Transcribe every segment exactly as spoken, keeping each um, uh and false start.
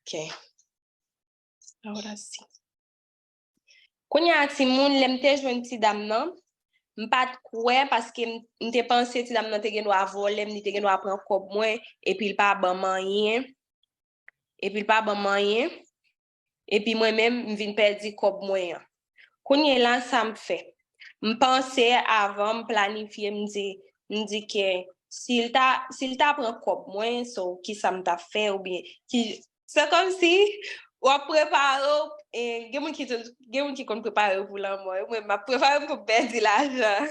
Ok. Ahora sí. Kounye a, timoun, lè m te jwenn ti dam nan, m pa t kwè paske m, m te panse ti dam nan te gen dwa vòlè m, li te gen dwa pran kòb mwen, epi l pa ban m anyen. Epi l pa ban m anyen. Epi mwen menm, m vin pèdi kòb mwen an. Kounye la, sa m fè? M panse avan, m planifye, m di, m di ke si l ta, si l ta pran kòb mwen, so, kisa m t ap fè, oubyen ki, se kòmsi w ap prepare w, e, gen moun ki, gen moun ki konn prepare w pou lanmò, wi, mwen, m ap prepare m pou m pèdi lajan.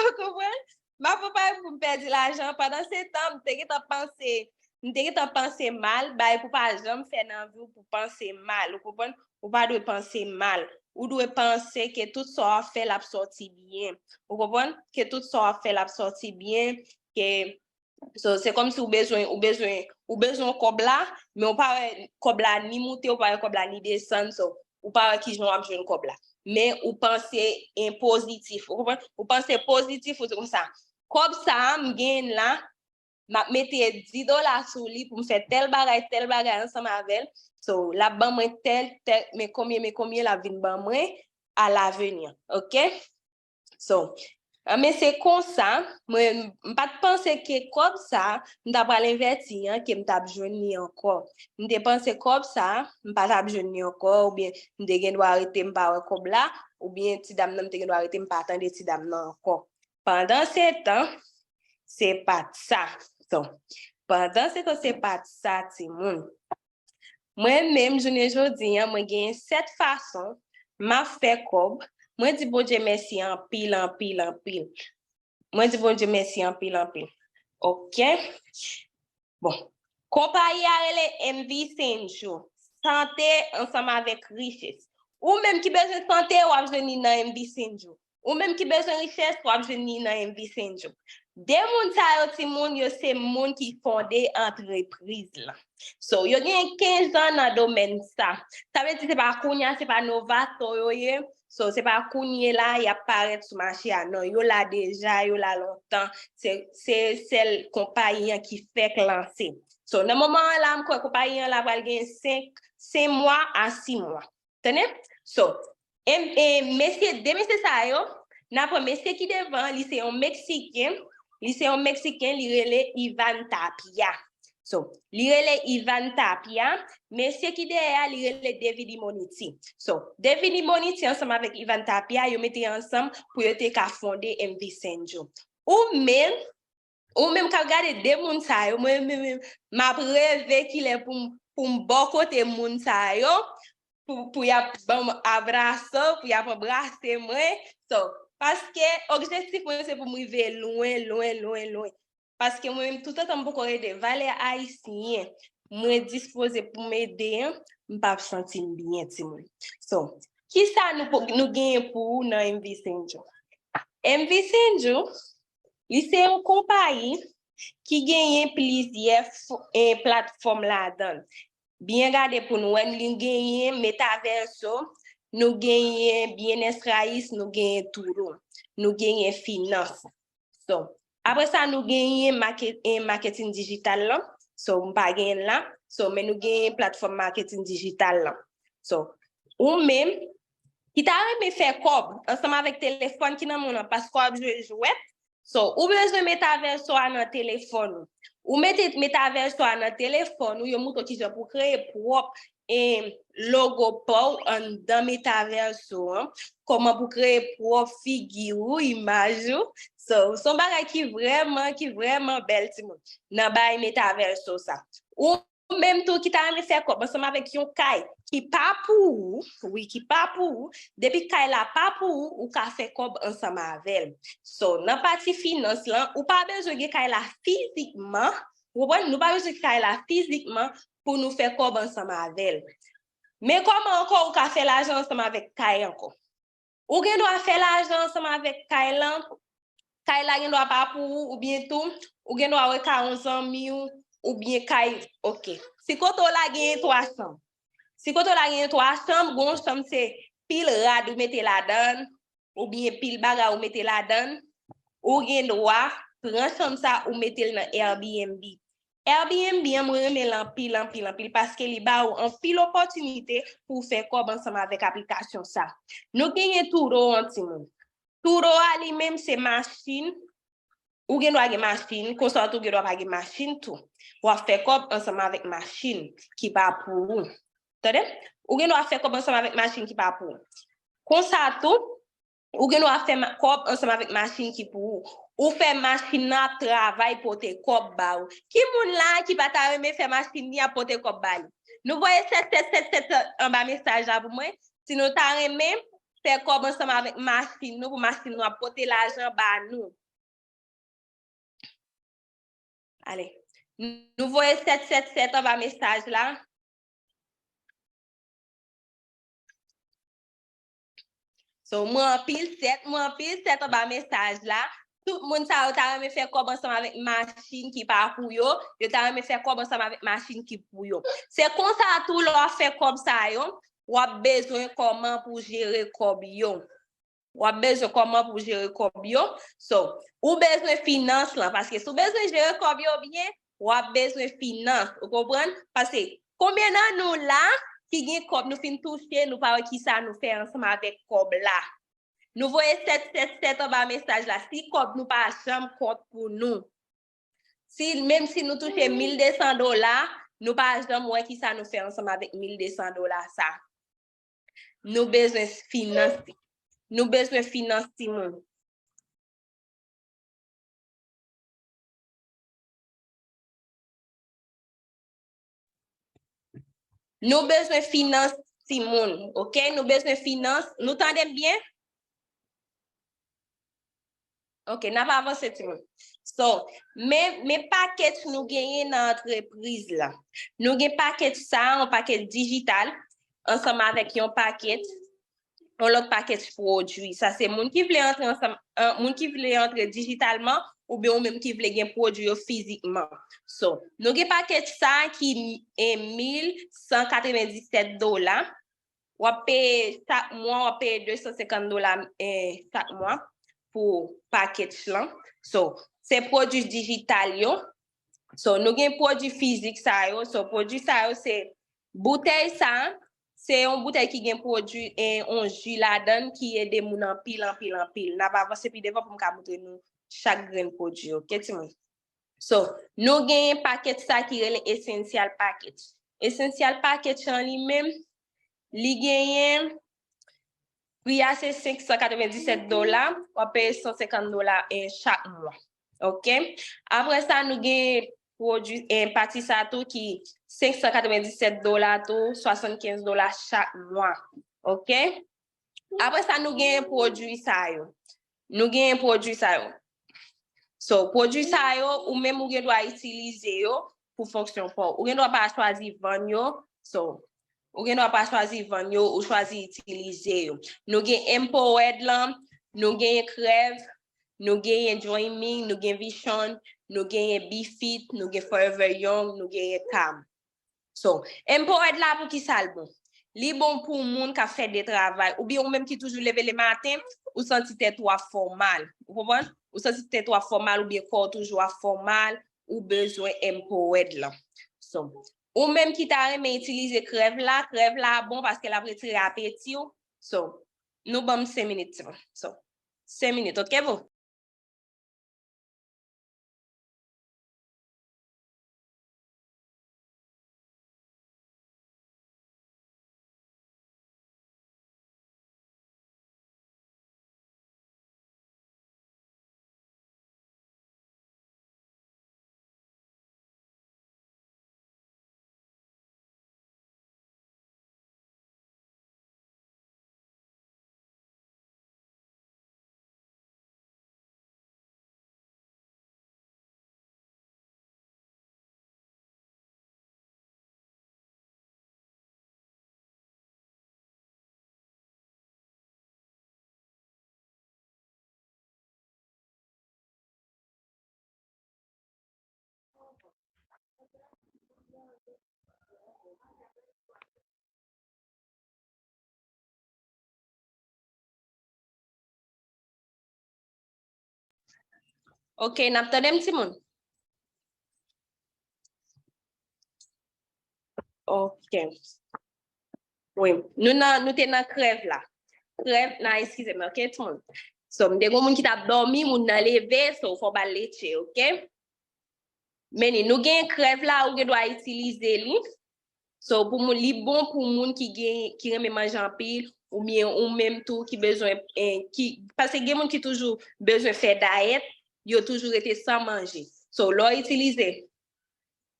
Ou konprann? M ap prepare m pou m pèdi lajan. Pandan se tan, m te gentan panse, m te gentan panse mal, bagay pou pa janm fè nan vi w pou panse mal, ou konprann? Ou pa dwe panse mal. Ou dwe panse ke tout sa w ap fè, l ap sòti byen. Ou konprann? Ke tout sa w ap fè, l ap sòti byen, ke, so, se kòmsi ou bezwen, ou bezwen, ou bezwen kòb la, men ou pa wè kòb la ni moute, ou pa wè kòb la ni desann, so, ou pa wè kijan w ap jwenn kòb la. Men ou panse en pozitif, ou konprann? Ou panse pozitif, ou di konsa, kòb sa a, m genyen l la, m ap mete dis dola sou li pou m fè tèl bagay, tèl bagay ansanm avè l. So, l ap ban mwen tèl, tèl, men konbyen, men konbyen l ap vin ban mwen alaveni. Ok? So, men se konsa, mwen, m pa t panse ke kòb sa, m ta pral envèsti an, ke m t ap jwenn li ankò. M te panse kòb sa, m pa t ap jwenn li ankò, oubyen m te gen dwa rete, m pa wè kòb la, oubyen ti dam nan, m te gen dwa rete, m pa tande ti dam nan ankò. Pandan se tan, se pa t sa. So, pandan se tan, se pa t sa, timoun. Mwen menm, jounen jodi an, mwen genyen sèt fason m ap fè kòb. Mwen di Bondye mèsi anpil, anpil, anpil. Mwen di Bondye mèsi anpil, anpil. Ok? Bon. Konpayi a rele M V Senju. Sante ansanm avèk riches. Ou menm ki bezwen sante, w ap jwenn li nan M V Senju. Ou menm ki bezwen richès, w ap jwenn li nan M V Senju. De moun sa yo, timoun, yo se moun ki fonde antrepriz lan. So, yo gen kenz an nan domèn sa. Sa vle di se pa kounye a, se pa novato yo ye. So, se pa kounye la y ap parèt sou mache a. Non, yo la deja, yo la lontan. Se, se sèl konpayi an ki fèk lanse. So, nan moman an la, m kwè konpayi an la pral gen senk, senk mwa a sis mwa. Tande? So, e, e, mesye, de mesye sa yo, n a pran mesye ki devan, li se yon Meksiken, li se yon Meksiken, li rele Ivan Tapia. So, li rele Ivan Tapia, mesye ki dèyè a, li rele David Imoniti. So, David Imoniti ansanm avèk Ivan Tapia, yo mete ansanm pou yo te ka fonde M V Senju. Ou menm, ou menm k ap gade de moun sa yo, mwen menm, m ap reve kilè pou m, pou m bò kote moun sa yo, pou, pou y ap ban m abraso, pou y ap anbrase mwen. So, paske objektif mwen se pou m rive lwen, lwen, lwen, lwen. Paske mwen menm, toutotan m poko ede valè ayisyen, mwen dispoze pou m ede an, m p ap santi m byen, timoun. So, kisa nou, po- nou genyen pou ou nan M V Senju? M V Senju, li se yon konpayi ki genyen plizyè f- eh, platfòm ladan l. Byen gade pou nou wè, nou genyen metaverso, nou genyen bienes raíz, nou genyen Turo, nou genyen finans. So, apre sa, nou genyen make- eh, maketin dijital lan. So, m pa genyen l la. So, men nou genyen platfòm maketin dijital lan. So, ou menm, ki ta renmen fè kòb ansanm avèk telefòn ki nan men w lan, paske w ap jwe jwèt, so, ou bezwen metaverso a nan telefòn ou. Ou mete metaverso a nan telefòn ou, yo montre w kijan pou w kreye pwòp, eh, logo pa w anndan metaverso an, kòman pou w kreye pwòp figi w, imaj ou. So, se yon bagay ki vrèman, ki vrèman bèl, timoun, nan bay metaverso sa. Ou ou menm tou ki ta renmen fè kòb ansanm avèk yon kay ki pa pou ou, wi, ki pa pou ou, depi kay la pa pou ou, ou ka fè kòb ansanm avè l. So, nan pati finans lan, ou pa bezwen gen kay la fizikman, ou konprann? Nou pa bezwen gen kay la fizikman pou nou fè kòb ansanm avè l. Men kòman ankò ou ka fè lajan ansanm avèk kay ankò? Ou gen dwa fè lajan ansanm avèk kay lan. Kay la gen dwa pa pou ou, oubyen tou, ou gen dwa wè kay yon zanmi w, oubyen kay, ok. Si kote w la genyen twa chanm. Si kote w la genyen twa chanm, gon chanm se pil rad ou mete ladan l, oubyen pil bagay ou mete ladan l, ou gen dwa pran chanm sa ou mete l nan Airbnb. Airbnb an, mwen renmen l anpil, anpil, anpil, paske li ba ou anpil opòtinite pou w fè kòb ansanm avèk aplikasyon sa. Nou genyen Turo an, timoun. Turo a li menm se machin, ou gen dwa gen machin, konsa tou gen dwa pa gen machin tou. W ap fè kòb ansanm avèk machin ki pa pou ou. Tande? Ou gen dwa fè kòb ansanm avèk machin ki pa pou ou. Konsa tou, ou gen dwa fè ma- kòb ansanm avèk machin ki pou ou. Ou fè machin nan ap travay pote kòb ba ou. Ki moun la ki pa ta renmen fè machin li ap pote kòb ba li? Nou voye sèt sèt sèt sèt anba mesaj la pou mwen. Si nou ta renmen fè kòb ansanm avèk machin nou, pou machin nou ap pote lajan ba nou. Ale. Nou voye sèt sèt sèt anba mesaj la. So, mwen anpil sèt, mwen anpil sèt anba mesaj la. Tout moun sa yo ta renmen fè kòb ansanm avèk machin ki pa pou yo. Yo ta renmen fè kòb ansanm avèk machin ki pou yo. Se konsa tou, lè w ap fè kòb sa yo, w ap bezwen kòman pou jere kòb yo. W ap bezwen kòman pou jere kòb yo. So, ou bezwen finans lan, paske si w bezwen jere kòb yo byen, w ap bezwen finans, ou konprann? Paske konbyen nan nou la ki gen kòb, nou fin touche, nou pa wè kisa nou fè ansanm avèk kòb la? Nou voye sèt sèt sèt anba mesaj la, si kòb nou pa janm kont pou nou. Si, menm si nou touche mil de san dola, nou pa janm wè kisa nou fè ansanm avèk mil de san dola sa. Nou bezwen finans. Nou bezwen finans, timoun. Nou bezwen finans, timoun, oke? Nou bezwen finans. Nou tande m byen? Ok, n ap avanse, timoun. So, men, men package nou genyen nan antrepriz la. Nou gen package sa, yon package dijital, ansanm avèk yon package, yon lòt package pwodui. Sa se moun ki vle antre ansanm, an, moun ki vle antre dijitalman, oubyen ou menm ki vle gen pwodui yo fizikman. So, nou gen package sa ki e mil san katrevenndisèt dola. W ap peye chak mwa, w ap peye de san senkant dola, eh, chak mwa pou package lan. So, se pwodui dijital yo. So, nou gen pwodui fizik sa yo. So, pwodui sa yo se boutèy sa, se yon boutèy ki gen pwodui, eh, yon ji ladan l ki ede moun anpil, anpil, anpil. N ap avanse pi devan pou m ka montre nou chak grenn pwodui, ok, timoun? So, nou genyen package sa ki rele Essential Package. Essential Package an li menm, li genyen, pri a se senk san katrevenndisèt dola, w ap peye san senkant dola, eh, chak mwa. Ok? Apre sa, nou gen pwodui, eh, pati sa tou ki senk san katrevenndisèt dola tou, swasannkenz dola chak mwa. Ok? Apre sa, nou genyen pwodui sa yo. Nou genyen pwodui sa yo. So, pwodui sa yo, ou menm ou gen dwa itilize yo pou fonksyon pa w. Ou gen dwa pa chwazi vann yo. So, ou gen dwa pa chwazi vann yo, ou chwazi itilize yo. Nou gen Empowered lan, nou genyen Crave, nou genyen Dreaming, nou gen Vision, nou genyen Be Fit, nou gen Forever Young, nou genyen Calm. So, Empowered la pou ki sa l bon? Li bon pou moun k ap fè de travay, oubyen ou menm ki toujou leve le maten, ou santi tèt ou ap fè w mal. Ou konprann? Ou santi tèt ou ap fè w mal, oubyen kò w toujou ap fè w mal, ou bezwen Empowered lan. So, ou menm ki ta renmen itilize Crave la, Crave la bon paske l ap retire apeti w. So, nou ban m senk minit, timoun. So, senk minit, ok, boo? Ok, n ap tande m, timoun? Ok. Wi, nou nan, nou te nan krèv la. Krèv, nan, eskize m, ok, tout moun. So, m te gon moun ki t ap dòmi, moun nan leve, so, fò ba l leche, ok? Men nou gen krèv la, ou gen dwa itilize li. So, pou moun, li bon pou moun ki gen, ki renmen manje anpil, oubyen ou menm tou ki bezwen, eh, ki, paske gen moun ki toujou bezwen fè dayèt, yo toujou rete san manje. So, lè w itilize,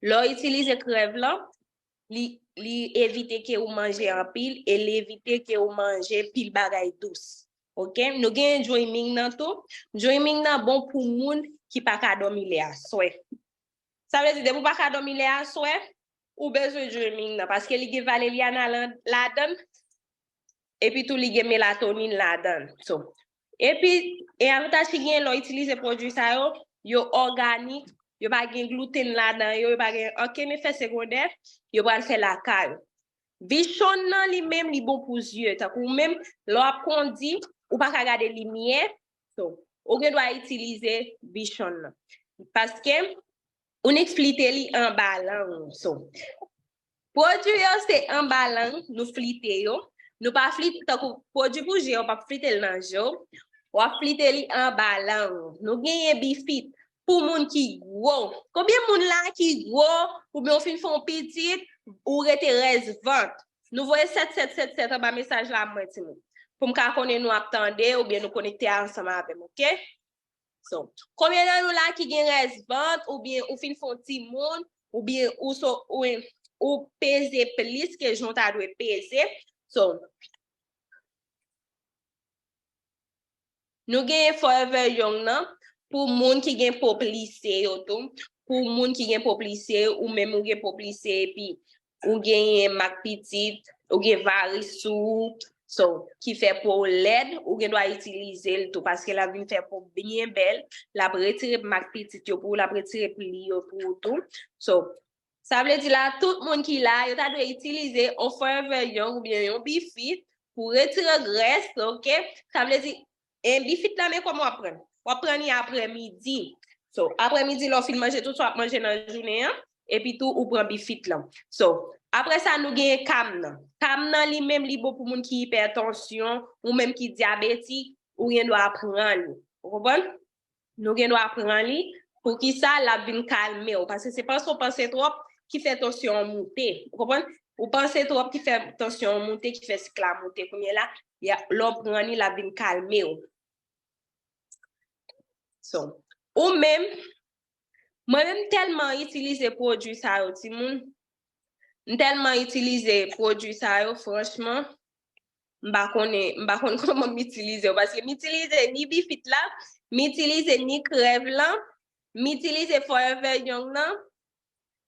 lè w itilize krèv lan, li, li evite ke ou manje anpil e li evite ke ou manje pil bagay dous. Ok? Nou gen dreaming nan tou. Dreaming nan bon pou moun ki pa ka dòmi lè aswè. Sa vle di, depi w pa ka dòmi lè aswè, ou bezwen dreaming nan, paske li gen valeriana lan-, ladan l, epi tou li gen melatonin ladan l. So, epi, e avantaj ki gen lè w itilize pwodui sa yo, yo òganik, yo pa gen gluten ladan yo, yo pa gen ankenn efè segondè, yo pral fè lakay ou. Vision nan li menm, li bon pou zye. Tankou ou menm, lè w ap kondi, ou pa ka gade limyè, so, ou gen dwa itilize Vision nan. Paske, ou nik flite li anba lang ou. So, pwodui yo se anba lang, nou flite yo. Nou pa flite, tankou pwodui pou je, w pa flite l nan je w. W ap flite li anba lang ou. Nou genyen bifit pou moun ki gwo. Konbyen moun la ki gwo, oubyen w fin fè yon pitit, ou rete rès vant? Nou voye sèt sèt sèt sèt anba mesaj la, mwen, timoun. Pou m ka konnen nou ap tande, oubyen nou konekte ansanm avè m, ok? So, konbyen nan nou la ki gen rès vant, oubyen ou fin fè yon timoun, oubyen ou so, ou, ou peze plis ke jan w ta dwe peze? So, nou gen Forever Young nan, pou moun ki gen po plise yo tou, pou moun ki gen po plise, ou menm ou gen po plise, epi ou genyen mak pitit, ou gen varis sou ou, so, ki fè po w lèd, ou gen dwa itilize l tou, paske l ap vin fè po w byen bèl, l ap retire mak pitit yo pou ou, l ap retire pli yo pou ou tou. So, sa vle di la, tout moun ki la, yo ta dwe itilize yon Forever Young oubyen yon bifit pou retire grès, ok? Sa vle di, e bifit la, men kòman w ap pran l? W ap pran li aprèmidi. So, aprèmidi, lè w fin manje tout sa w ap manje nan jounen an, epi tou ou pran bifit lan. So, apre sa, nou genyen kam nan. Kam nan li menm, li bon pou moun ki ipètansyon, ou menm ki dyabetik, ou gen dwa pran li. Ou konprann? Nou gen dwa pran li. Poukisa? L ap vin kalme w. Paske se panse w panse twòp ki fè tansyon an moute. Ou konprann? Ou panse twòp ki fè tansyon an moute, ki fè sik la moute. Kounye la, ya, lè w pran li, l ap vin kalme w. So, ou menm, mwen menm tèlman itilize pwodui sa yo, timoun. M tèlman itilize pwodui sa yo, franchman, m pa konnen, m pa konn kòman m itilize yo, paske m itilize ni bifit la, m itilize ni krèv lan, m itilize Forever Young nan.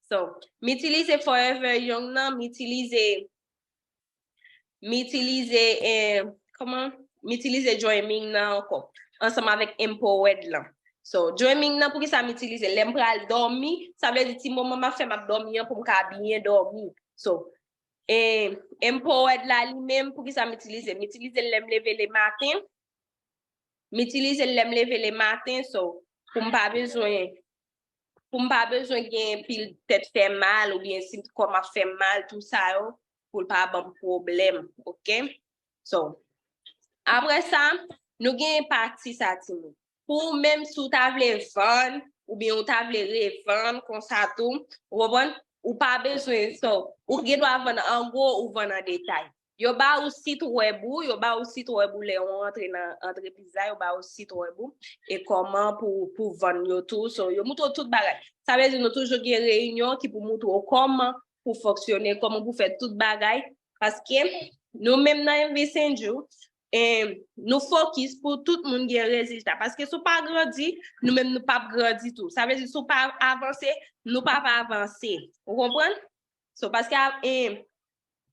So, m itilize Forever Young nan, m itilize, m itilize, eh, kòman? M itilize Dreaming nan ankò, ansanm avèk Empowered lan. So, Dreaming nan, poukisa m itilize? Lè m pral dòmi, sa vle di ti moman m ap fè m ap dòmi an pou m ka byen dòmi. So, e, Empowered la li menm, poukisa m itilize? M itilize l lè m leve le maten. M itilize l lè m leve le maten, so, pou m pa bezwen, pou m pa bezwen gen pil tèt fè mal, oubyen si kò m ap fè m mal, tou sa yo, pou l pa ban m pwoblèm, ok? So, apre sa, nou gen pati sa, timoun. Pou ou menm, si w ta vle vann, oubyen ou ta vle revann konsa tou, ou konprann? Ou pa bezwen, so, ou gen dwa vann an gwo ou vann an detay. Yo ba ou sit wèb ou, yo ba ou sit wèb ou lè ou antre nan antrepriz la, yo ba ou sit wèb ou, e kòman pou, pou vann yo tou. So, yo moutre w tout bagay. Sa vle di nou toujou gen reyinyon ki pou moutre w kòman pou fonksyone, kòman pou fè tout bagay. Paske nou menm nan M V Saint Joe, e, nou fokis pou tout moun gen rezilta. Paske si w pa grandi, nou menm nou p ap grandi tou. Sa vle di si w pa avanse, nou p ap avanse. Ou konprann? So, paske, e,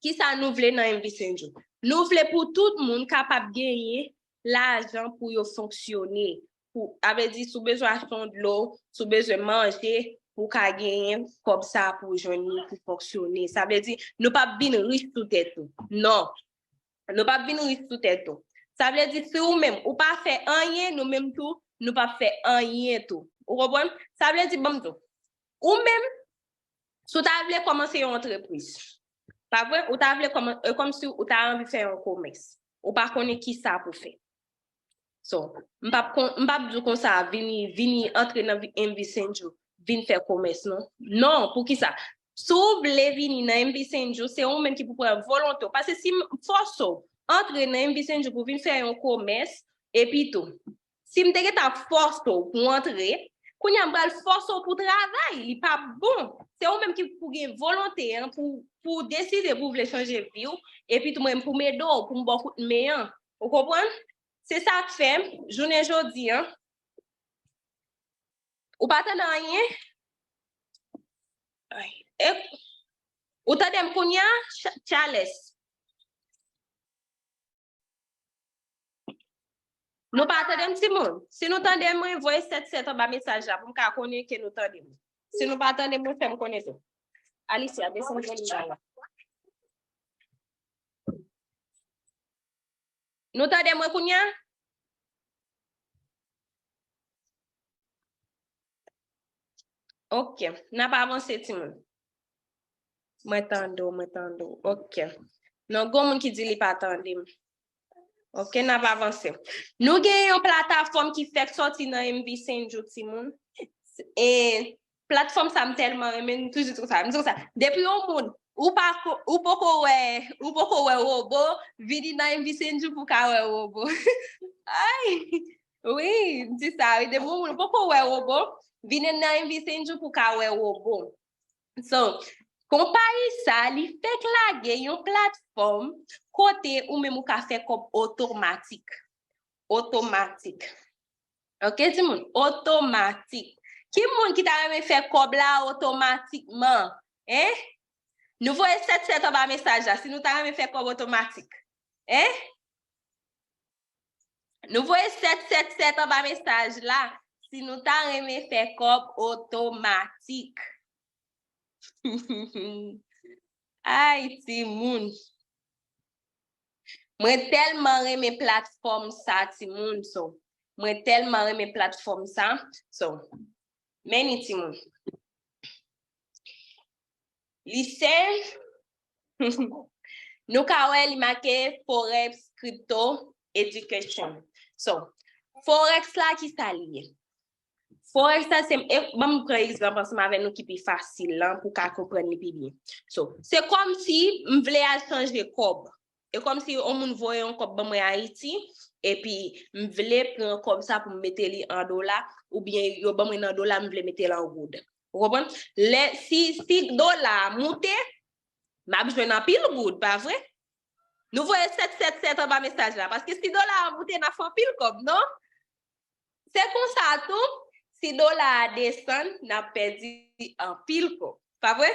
kisa nou vle nan M V Saint Joe? Nou vle pou tout moun kapab genyen lajan pou yo fonksyone. Pou, sa vle di, si w bezwen achte yon dlo, si w bezwen manje, pou w ka genyen kòb sa pou w jwenn li pou fonksyone. Sa vle di, nou p ap vin rich sou tèt ou. Non. Nou p ap vin rich sou tèt ou. Sa vle di, si ou menm, ou pa fè anyen, nou menm tou, nou p ap fè anyen tou. Ou konprann? Sa vle di, ban m di w, ou menm, si w ta vle kòmanse yon antrepriz, Pa vre? Ou ta vle kòman, e kòmsi ou ta anvi fè yon komès. Ou pa konnen ki sa pou fè. So, m p ap kon- m p ap di w konsa, vini, vini antre nan vi- M V Senju, vin fè komès, non. Non, poukisa? Si w vle vini nan M V Senju, se ou menm ki pou pran volonte w. Paske si m fòse w antre nan M V Senju pou vin fè yon komès, epi tou, si m te gentan fòse w pou antre, kounye a m pral fòse w pou travay, li p ap bon. Se ou menm ki pou gen volonte an, pou, pou deside pou w vle chanje vi w, epi tou mwen pou m ede w, pou m ba w kout men an. Ou konprann? Se sa k fè, jounen jodi an, ou pa tande anyen? Ay. E, ou tande m kounye a, Cha- Charles? Nou pa tande m, timoun? Si nou tande mwen, voye sèt sèt anba mesaj la pou m ka konnen ke nou tande m. Si nou pa tande mwen, fè m konnen tou. Alicia, desann volim ba la. Nou tande mwen kounye a? Ok, n ap avanse, timoun. Mwen tande w, mwen tande w. Ok. Non, gon moun ki di li pa tande m. Ok, n ap avanse. Nou gen yon platafòm ki fèk sòti nan M V Senju, timoun. E platfòm sa m tèlman renmen, m toujou di konsa. M di konsa, depi yon moun, ou pa ko- ou poko wè, ou poko wè wobo, vini nan M V Senju pou ka wè wobo. Ay, wi, m di sa, wi, depi yon moun, ou poko wè wobo, vini nan M V Senju pou ka wè wobo. So, konpayi sa, li fèk lage yon platfòm kote ou menm ou ka fè kòb otomatik. Otomatik. Ok, timoun? Otomatik. Ki moun ki ta renmen fè kòb la otomatikman? Hein? Nou voye sèt sèt anba mesaj la, si nou ta renmen fè kòb otomatik. Hein? Nou voye sèt sèt sèt anba mesaj la, si nou ta renmen fè kòb otomatik. Ay, timoun. Mwen tèlman renmen platfòm sa, timoun, so. Mwen tèlman renmen platfòm sa, so. Men ni, timoun. Lise, nou ka wè li make Forex Crypto Education. So, Forex la, ki sa li ye? Forex la, se, e, ban m pran egzanp ansanm avè nou ki pi fasil lan pou ka konprann li pi byen. So, se kòmsi m vle al chanje kòb. E kòmsi yon moun voye yon kòb ban mwen Ayiti, epi m vle pran kòb sa pou m mete li an dola, oubyen yo ban mwen nan dola, m vle mete l an goud. Ou konprann? Lè, si, si dola a moute, m ap jwenn anpil goud, pa vre? Nou voye sèt sèt sèt anba mesaj la, paske si dola a moute, n ap fè anpil kòb, non? Se konsa tou, si dola a desann, n ap pèdi anpil kòb. Pa vre?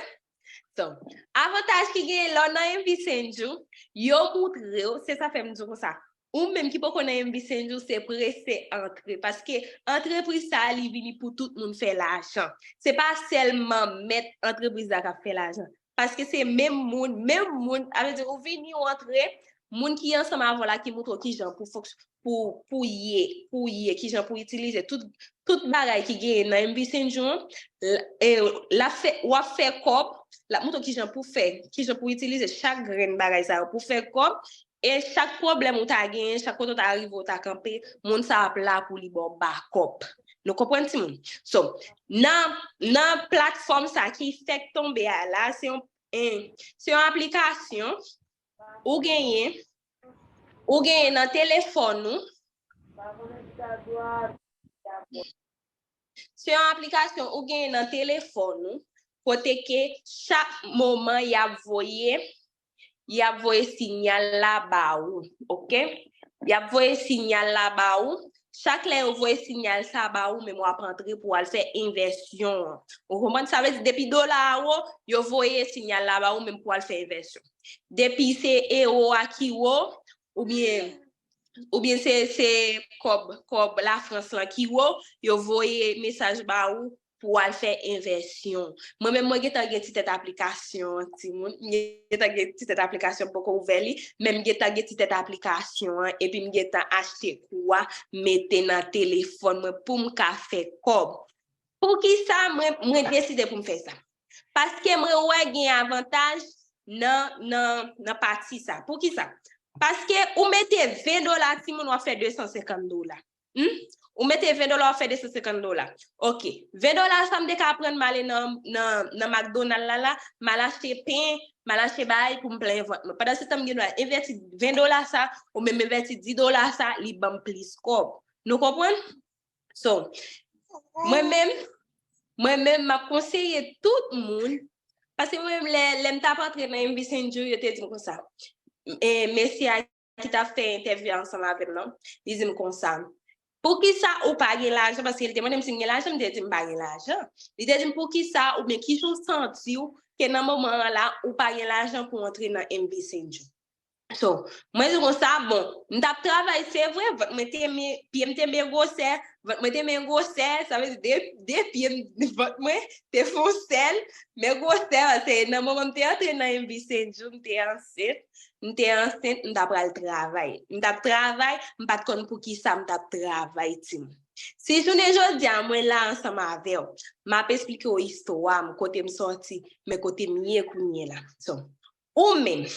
So, avantaj ki genyen lè w nan M V Senju, yo moutre w, se sa fè m di w konsa. Ou menm ki poko nan M V Senju, se prese antre. Paske antrepriz sa a, li vini pou tout moun fè lajan. Se pa sèlman mèt antrepriz la k ap fè lajan. Paske se menm moun, menm moun, sa vle di ou vini, ou antre, moun ki ansanm avè w la ki moutre w kijan pou fonks-, pou, pou ye, pou ye, kijan pou itilize tout, tout bagay ki genyen nan M V Senju an, l-, e, l ap fè, w ap fè kòb, l ap moutre w kijan pou fè, kijan pou itilize chak grenn bagay sa yo pou fè kòb, e chak pwoblèm ou ta genyen, chak kote w ta rive, w ta kanpe, moun sa ap la pou li ba w bakòp. Nou konprann, timoun? So, nan, nan platfòm sa ki fèk tonbe a la, se yon, en, se yon aplikasyon ou genyen, ou genyen nan telefòn ou. Se yon aplikasyon ou genyen nan telefòn ou, kote ke chak moman y ap voye, y ap voye sinyal la ba ou, ok? Y ap voye sinyal la ba ou. Chak lè yo voye sinyal sa ba ou, menm w ap antre pou w al fè envèsyon an. Ou konprann? Sa vle di, depi dola a wo, yo voye sinyal la ba ou, menm pou w al fè envèsyon. Depi se ewo a ki wo, oubyen, oubyen se, se kòb, kòb Lafrans lan ki wo, yo voye mesaj ba ou pou w al fè envèsyon. Mwen menm, mwen gentan gen ti tèt aplikasyon an, timoun. M gentan gen ti tèt aplikasyon, m poko ouvè li, men m gentan gen ti tèt aplikasyon an, epi m gentan achte kou a, mete nan telefòn mwen pou m ka fè kòb. Poukisa mwen, mwen deside pou m fè sa? Paske mwen wè gen avantaj nan, nan, nan pati sa. Poukisa? Paske ou mete ven dola, timoun, w ap fè de san senkant dola. Hmm? Ou mete ven dola, w ap fè de san senkant dola. Ok. Ven dola sa, m te ka pran m ale nan, nan, nan McDonald la, la, m al achte pen, m al achte bagay pou m plen vant mwen. Pandan se tan, m gen dwa envèti ven dola sa, ou menm envèti dis dola sa, li ban m plis kòb. Nou konprann? So, mwen menm, mwen menm, m ap konseye tout moun, paske mwen menm, lè, lè m t ap antre nan M V Saint Jude, yo te di m konsa, e, mesye a ki t ap fè entèvyou ansanm avè m nan, li di m konsa, poukisa ou pa gen lajan? Paske li te mande m si m gen lajan, m te di m pa gen lajan. Li te di m, poukisa, oubyen kijan w santi w ke nan moman an la, ou pa gen lajan pou w antre nan M V Saint Jude? So, mwen di konsa, bon, m t ap travay, se vre, vant mwen te men, pye m te men gwosè, vant mwen te men gwosè, sa vle di de, de pye m, vant mwen te fon sèl, men gwosè, paske nan moman m te antre nan M V Saint Jude, m te ansent, m te ansent, m t ap pral travay. M t ap travay, m pa t konn poukisa m t ap travay, timoun. Si jounen jodi a, mwen la ansanm avè w, m ap esplike w istwa m, kote m sòti, men kote m ye kounye la. So, ou menm,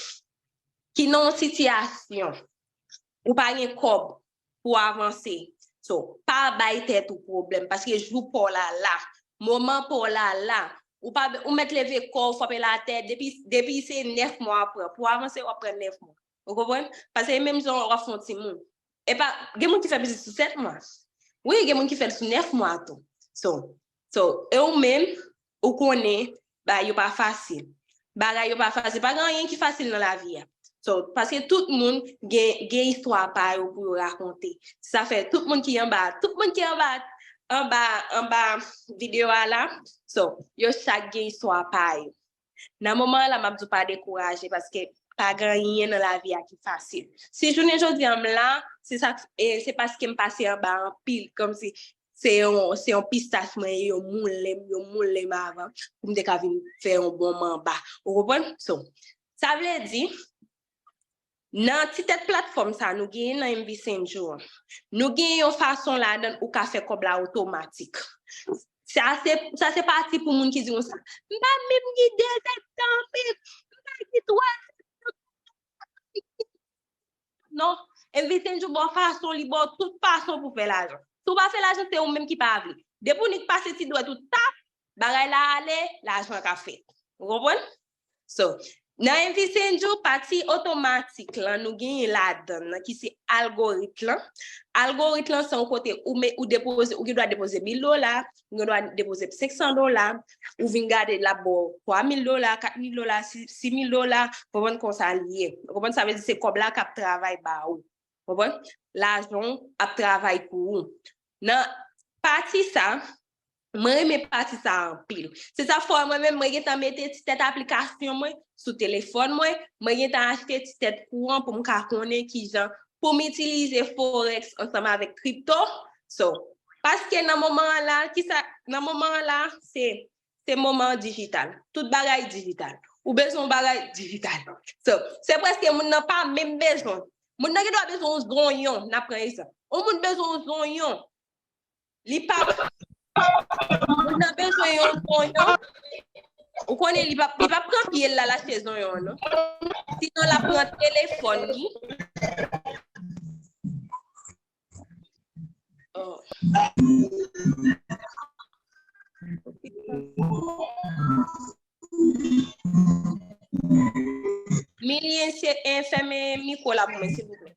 ki nan yon sitiyasyon, ou pa gen kòb pou avanse. So, pa bay tèt ou pwoblèm, paske jou pa w la la, moman pa w la la, ou pa, ou mèt leve kò w, frape l atè, depi, depi se nèf mwa w ap pran, pou w avanse, w ap pran nèf mwa. Ou konprann? Paske e menm jan w ap fè yon timoun. E pa, gen moun ki fè pitit sou sèt mwa. Wi, gen moun ki fè l sou nèf mwa tou. So, so, e ou menm, ou konnen, bagay yo pa fasil. Bagay yo pa fasil. Pa gen anyen ki fasil nan lavi a. So, paske tout moun gen, gen istwa pa yo pou yo rakonte. Sa fè tout moun ki anba, tout moun ki anba, anba, anba videyo a la, so, yo chak gen istwa pa yo. Nan moman an la, m ap di w pa dekouraje, paske pa gen anyen nan lavi a ki fasil. Si jounen jodi a m la, se sa, e, se paske m pase anba anpil, kòmsi se yon, se yon pistach mwen ye, yo moulen m, yo moulen m avan, pou m te ka vin fè yon bon manba. Ou konprann? So, sa vle di, nan ti tèt platfòm sa nou genyen nan M V Saint Jude an, nou genyen yon fason ladan l ou ka fè kòb la otomatik. Sa se, sa se pati pou moun ki di konsa, m pa menm gen de zèdtan, men m pa gen twa zèdtan. Non, M V Saint Jude ba w fason, li ba w tout fason pou fè lajan. Si w pa fè lajan, se ou menm ki pa vle. Depi w nik pase ti dwèt ou tap, bagay la ale, lajan ka fèt. Ou konprann? So, nan M V Saint Jude, pati otomatik lan, nou genyen ladan l nan ki se algorit lan. Algorit lan se yon kote ou, ou depoze, ou gen dwa depoze mil dola, ou gen dwa depoze senk san dola, ou vin gade l ap ba w twa mil dola, kat mil dola, sis mil dola, konprann konsa l ye. Konprann sa vle di se kòb la k ap travay ba ou. Konprann? Lajan w ap travay pou ou. Nan pati sa, mwen renmen pati sa anpil. Se sa fè mwen menm, mwen gentan mete ti tèt aplikasyon mwen sou telefòn mwen, mwen gentan achte ti tèt kouran pou m ka konnen kijan pou m itilize forex ansanm avèk kripto. So, paske nan moman an la, kisa, nan moman an la, se, se moman dijital. Tout bagay dijital. Ou bezwen yon bagay dijital. So, se prèske moun nan pa menm bezwen. Moun nan gen dwa bezwen yon zonyon, n ap pran egzanp. Yon moun bezwen yon zonyon. Li pa, moun nan bezwen yon zonyon. Ou konnen li pa, li pa pran pye l la l achte zonyon an, non. Sinon, l ap pran telefòn li. Oh. Milien, se, eh, fèmen mikwo la pou mwen, silvouplè.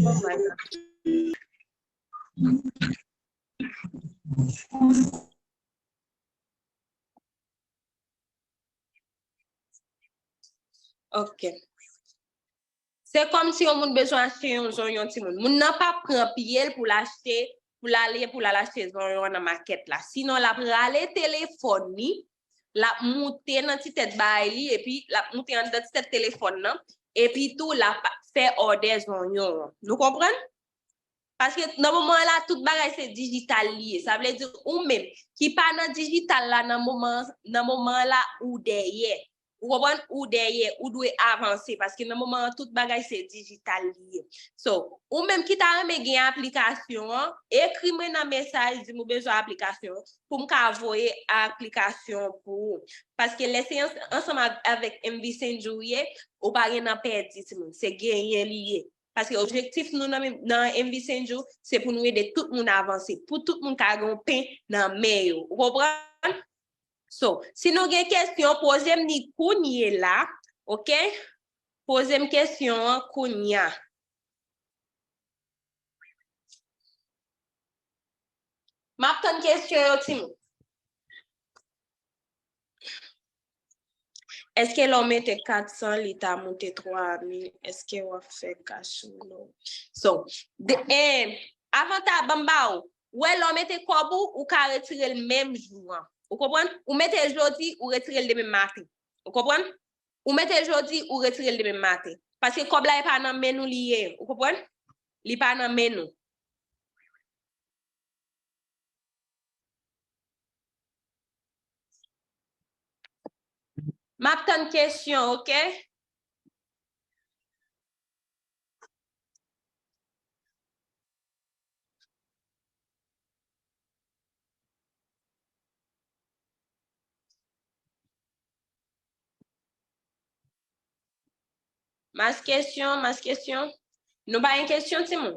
Oh my God. Ok. Se kòmsi yon moun bezwen achte yon zonyon, timoun. Moun nan pa pran pye l pou l achte, pou l ale, pou l al achte zonyon an nan makèt la. Sinon, l ap rale telefòn li, l ap moute nan ti tèt bagay li, epi l ap moute anndan ti tèt telefòn nan, epi tou l ap fè òdè zonyon an. Nou konprann? Paske nan moman an la, tout bagay se dijital li ye. Sa vle di ou menm ki pa nan dijital la nan moman, nan moman an la, ou dèyè. ou konprann, ou dèyè, ou dwe avanse, paske nan moman an, tout bagay se dijital li ye. So, ou menm ki ta renmen gen aplikasyon an, ekri mwen nan mesaj, di m ou bezwen aplikasyon an, pou m ka voye aplikasyon pou ou. Paske lè se ans-, ansanm av-, avèk M V Senju ou ye, ou pa gen nan pèdi, timoun. Se genyen li ye. Paske objektif nou nan, nan M V Senju, se pou nou ede tout moun avanse, pou tout moun ka gen yon pen nan men yo. Ou konprann? So, si nou gen kesyon, poze m li kounye la, oke? Poze m kesyon an kounye a. M ap tann kesyon yo, timoun. Èske lè w mete kat san, li ta moute twa mil? Èske w ap fè kach ou non? So, de, eh, avan ta, ban m ba ou. Ou wè, lè w mete kòb ou, ou ka retire l menm jou an. Ou konprann? Ou mete l jodi, ou retire l demen maten. Ou konprann? Ou mete l jodi, ou retire l demen maten. Paske kòb la, e pa nan men nou li ye. Ou konprann? Li pa nan men nou. M ap tann kesyon, oke? Mas kesyon, mas kesyon. Nou pa gen kesyon, timoun?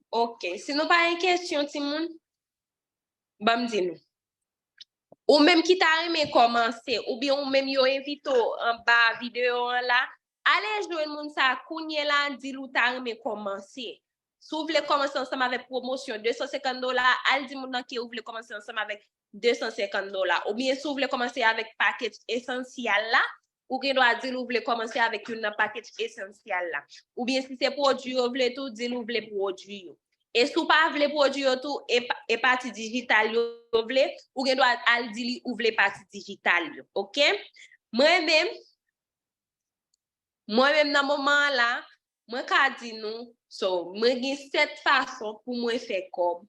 Oke, si nou pa gen kesyon, timoun, ban m di nou. Ou menm ki ta renmen kòmanse, oubyen ou menm yo envite w anba videyo an la, ale jwenn moun sa a kounye la, di l ou ta renmen kòmanse. Si w vle kòmanse ansanm avèk pwomosyon de san senkant dola, al di moun nan ke ou vle kòmanse ansanm avèk de san senkant dola. Oubyen si w vle kòmanse avèk pakèj esansyal la, ou gen dwa di l ou vle kòmanse avèk youn nan pakèj esansyal la. Oubyen si se pwodui yo vle tou, di l ou vle pwodui yo. E si w pa vle pwodui yo tou, e pa, e pati dijital yo vle, ou gen dwa al di li ou vle pati dijital yo, oke? Mwen menm, mwen menm nan moman an la, mwen ka di nou, so, mwen gen sèt fason pou mwen fè kòb,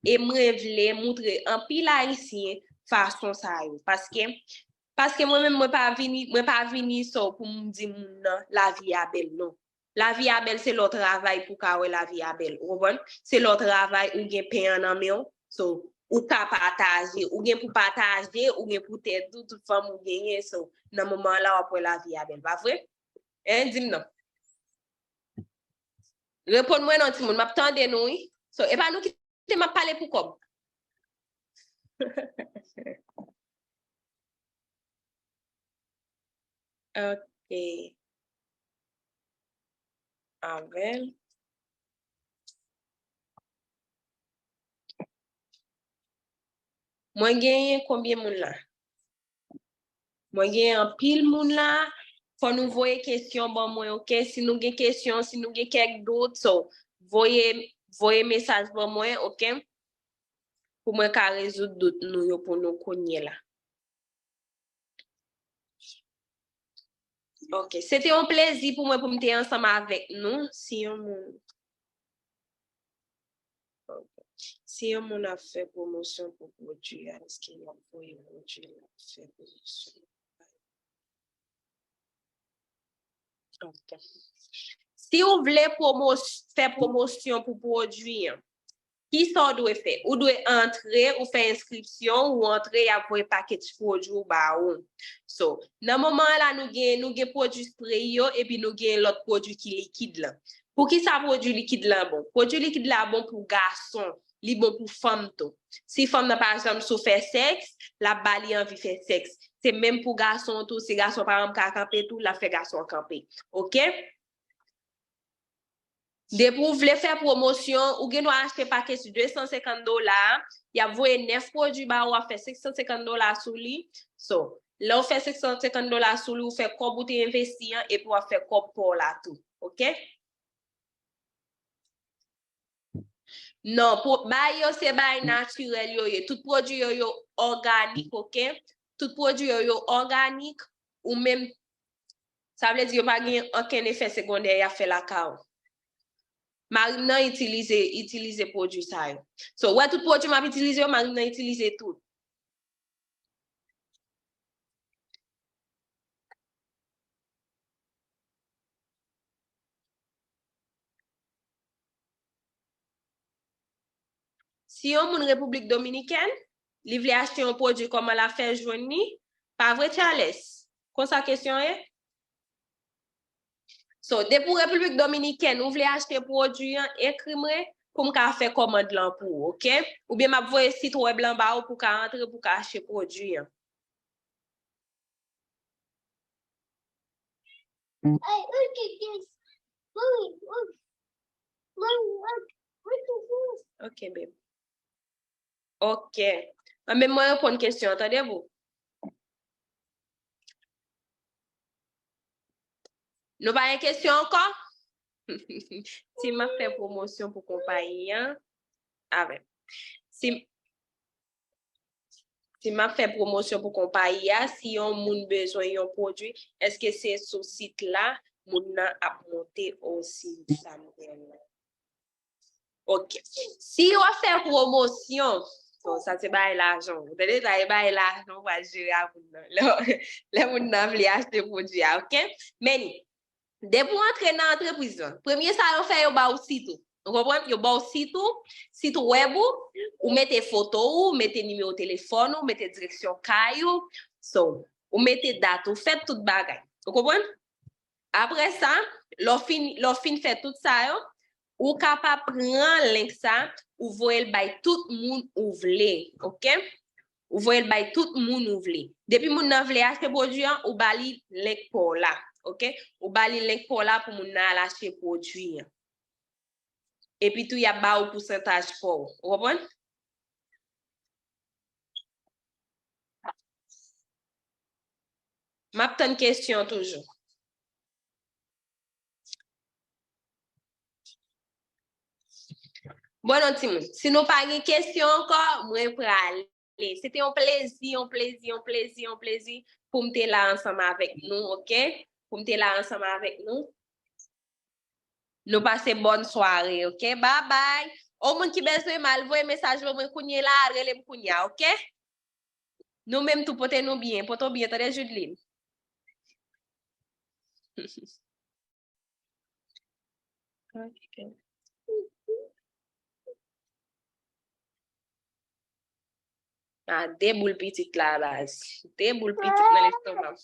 e mwen vle moutre anpil Ayisyen fason sa yo. Paske, paske mwen menm, mwen pa vini, mwen pa vini, so, pou m di moun nan, lavi a bèl, non. Lavi a bèl, se lè w travay pou w ka wè lavi a bèl. Ou konprann? Se lè w travay, ou gen pen an nan men w. So, ou ka pataje, ou gen pou pataje, ou gen pou tèt ou, tout fanm ou genyen. So, nan moman an la, w ap wè lavi a bèl, pa vre? Hein, di m non. Reponn mwen non, timoun, m ap tande nou, wi. So, e pa nou ki te m ap pale pou kòb. Ok. Avèl. Mwen genyen konbyen moun la? Mwen gen anpil moun la. Fò nou voye kesyon ban mwen, oke? Si nou gen kesyon, si nou gen kèk dout, so, voye, voye mesaj ban mwen, oke? Pou mwen ka rezoud dout nou yo pou nou kounye la. Ok. Se te yon plezi pou mwen pou m te ansanm avèk nou. Si yon moun, ok. Si yon moun ap fè pwomosyon pou pwodui a, èske y ap voye pwodui l ap fè pwomosyon? Ok. Si w vle pwomos-, fè pwomosyon pou pwodui an, kisa w dwe fè? Ou dwe antre, ou fè enskripsyon, ou antre, y ap voye pakèj pwodui w ba ou. So, nan moman an la, nou gen, nou gen pwodui spray yo, epi nou gen lòt pwodui ki likid lan. Poukisa pwodui likid lan bon? Pwodui likid la bon pou gason, li bon pou fanm tou. Si fanm nan pa janm sou fè sèks, l ap ba li anvi fè sèks. Se menm pou gason tou, si gason pa janm ka kanpe tou, l ap fè gason an kanpe. Oke? Depi w vle fè pwomosyon, ou gen dwa achte pakèj de san senkant dola, y ap voye nèf pwodui ba ou, w ap fè senk san senkant dola sou li. So, lè w fè senk san senkant dola sou li, ou fè kòb ou te envesti an, epi w ap fè kòb pa w la tou. Oke? Non, pou, bay yo se bay natirèl yo ye. Tout pwodui yo, yo òganik, oke? Tout pwodui yo, yo òganik, ou menm, sa vle di yo pa gen ankenn efè segondè y ap fè lakay ou. Mari m nan itilize, itilize pwodui sa yo. So, ou wè tout pwodui m ap itilize yo, mari m nan itilize tout. Si yon moun Repiblik Dominikèn, li vle achte yon pwodui, kòman l ap fè jwenn li? Pa vre, Charles? Konsa kesyon ye? So, depi w Repiblik Dominikèn, ou vle achte pwodui an, ekri mwen pou m ka fè kòmand lan pou ou, oke? Oubyen m ap voye sit wèb lan ba ou pou w ka antre, pou w ka achte pwodui an. Ok, babe. Ok. Mwen menm mwen reponn kesyon an, tande boo. Nou pa gen kesyon ankò? Si m ap fè pwomosyon pou konpayi an, avè. Si, si m ap fè pwomosyon pou konpayi a, si yon moun bezwen yon pwodui, èske se sou sit la moun nan ap monte osi? Sa m gen la. Ok. Si w ap fè pwomosyon, bon, sa se bay lajan. Ou tande, sa e bay lajan ou pral jere a moun nan. Lè, lè moun nan vle achte pwodui a, ok? Men, depi w antre nan antrepriz lan, premye sa yo fè, yo ba w sit ou. Ou konprann? Yo ba w sit ou, sit wèb ou, ou mete foto ou, mete nimewo telefòn ou, mete direksyon kay ou. So, ou mete dat ou, fèt tout bagay. Ou konprann? Apre sa, lè w fin, lè w fin fè tout sa yo, ou kapab pran link sa, ou voye l bay tout moun ou vle, ok? Ou voye l bay tout moun ou vle. Depi moun nan vle achte pwodui an, ou ba li link pa w la, ok? Ou ba li link pa w la pou moun nan al achte pwodui an. Epi tou, y ap ba ou pousantaj pa w. Ou konprann? M ap tann kesyon toujou. Bon, non, timoun, si nou pa gen kesyon ankò, mwen prale. Se te yon plezi, yon plezi, yon plezi, yon plezi pou m te la ansanm avèk nou, ok? Pou m te la ansanm avèk nou. Nou pase bòn sware, ok? Babay. Ou moun ki bezwen m, al voye mesaj ban mwen kounye la, al rele m kounye a, ok? Nou menm tou, pote nou byen, pote w byen, tande, Judeline? Ok. Ah, de boul pitit la, baz. De boul pitit nan lestoma m.